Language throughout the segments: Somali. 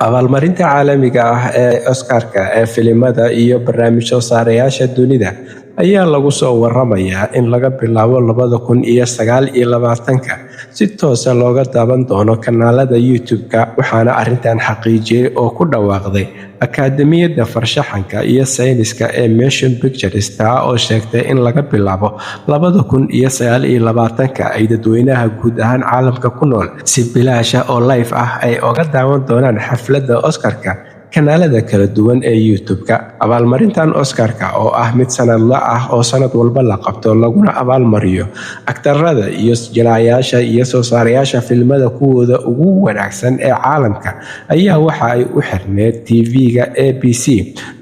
Abaalmarinta caalamiga ah ee Oscar-ka ee filimada iyo barnaamij soo saareyaasha dunida ayaa lagu soo waramayaa in laga bilaabo 2029-ka si toos ah looga daawan doono kanaalada YouTube-ka. Waxaana arrintan xaqiijiyay oo ku dhawaaqday Akadeemiyadda Farshaxanka iyo Sayniska ee Motion Pictures, taa oo sheegtay in laga bilaabo 2029-ka ay dadweynaha guud ahaan caalamka ku nool si bilaash ah oo live ah ay uga daawan doonaan xafladda Oscar-ka kanaalada kala duwan ee YouTube-ka. Abaalmarintan Oscar-ka oo ah mid sanadle ah oo sanad walba la qabto, laguna abaalmariyo aktarada iyo jilayaasha iyo soo saarayaasha filimada kuwooda ugu wanaagsan ee caalamka, ayaa waxa ay u xirneyd TV-ga ABC,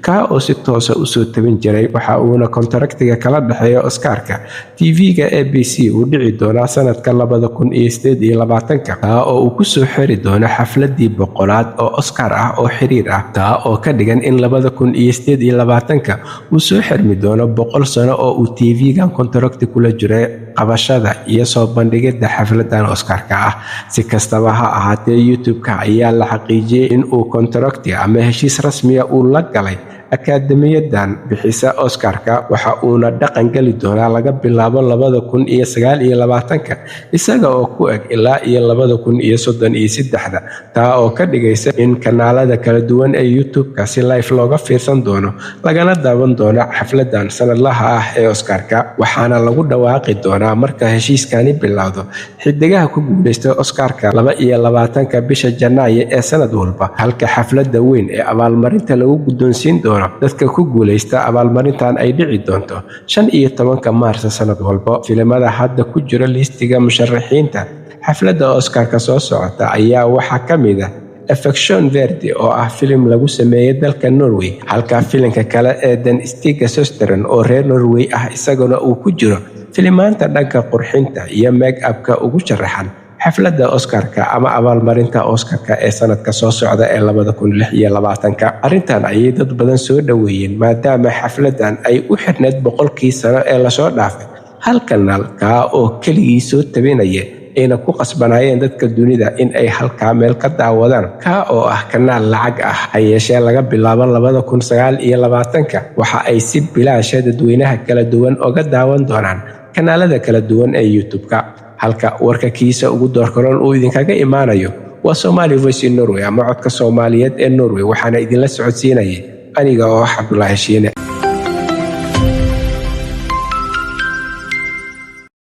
kaa oo si toos ah usoo tabin jiray. Waxa uuna kontraktiga kala dhexeeya Oscar-ka TV-ga ABC uu dhici doonaa sanadka 2028-ka, taa oo uu kusoo xiri doono xafladii 100aad oo Oscar ah oo xiriir ah, taa oo ka dhigan in 2028-ka uu soo xirmi doono 100 sano oo uu TV-gan kontrakti kula jiray qabashada iyo soo bandhigidda xafladan Oscar-ka ah. Si kastaba ha ahaatee, YouTube-ka ayaa la xaqiijiyey in uu kontrakti ama heshiis rasmiya uu la galay akaademiyadan bixisa Oscar-ka, waxa uuna dhaqan geli doonaa laga bilaabo 2029-ka, isaga oo ku eg ilaa iyo 2033-da, taa oo ka dhigaysa in kanaalada kala duwan ee YouTube-ka si live looga fiirsan doono lagana daawan doono xafladan sanadlaha ah ee Oscar-ka. Waxaana lagu dhawaaqi doonaa marka heshiiskani bilowdo xidigaha ku guuleysta Oscar-ka 22-ka bisha Janaayo ee sanad walba, halka xafladda weyn ee abaalmarinta lagu guddoonsiin doono dadka ku guuleysta abaalmarintan ay dhici doonto 15-ka Maarso sanad walba. Filimada hadda ku jira liistiga musharaxiinta xafladda Oscar-ka soo socota ayaa waxaa ka mid ah Affection Verde oo ah filim lagu sameeyey dalka Norway, halka filimka kale ee Den stygge Søsteren oo reer Norway ah isaguna uu ku jiro filimaanta dhanka qurxinta iyo make-up-ka ugu sharaxan xafladda Oscar-ka ama abaalmarinta Oscar-ka ee sanadka soo socda ee 2026-ka. Arrintan ayay dad badan soo dhoweeyeen, maadaama xafladan ay u xirneyd 100-kii sano ee lasoo dhaafay hal kanaal, kaa oo keligii soo tabinaya, ayna ku qasbanaayeen dadka dunida in ay halkaa meel ka daawadaan, kaa oo ah kanaal lacag ah. Ha yeeshee, laga bilaabo 2029-ka waxa ay si bilaasha dadweynaha kala duwan oga daawan doonaan kanaalada kala duwan ee YouTube-ka. Halka warka kiisa ugu doorkaroon uu idinkaga imaanayo waa Somali Voice in Norway ama Codka Soomaaliyeed ee Norway. Waxaana idinla socodsiinayay aniga oo ah Cabdulaahi Shiine.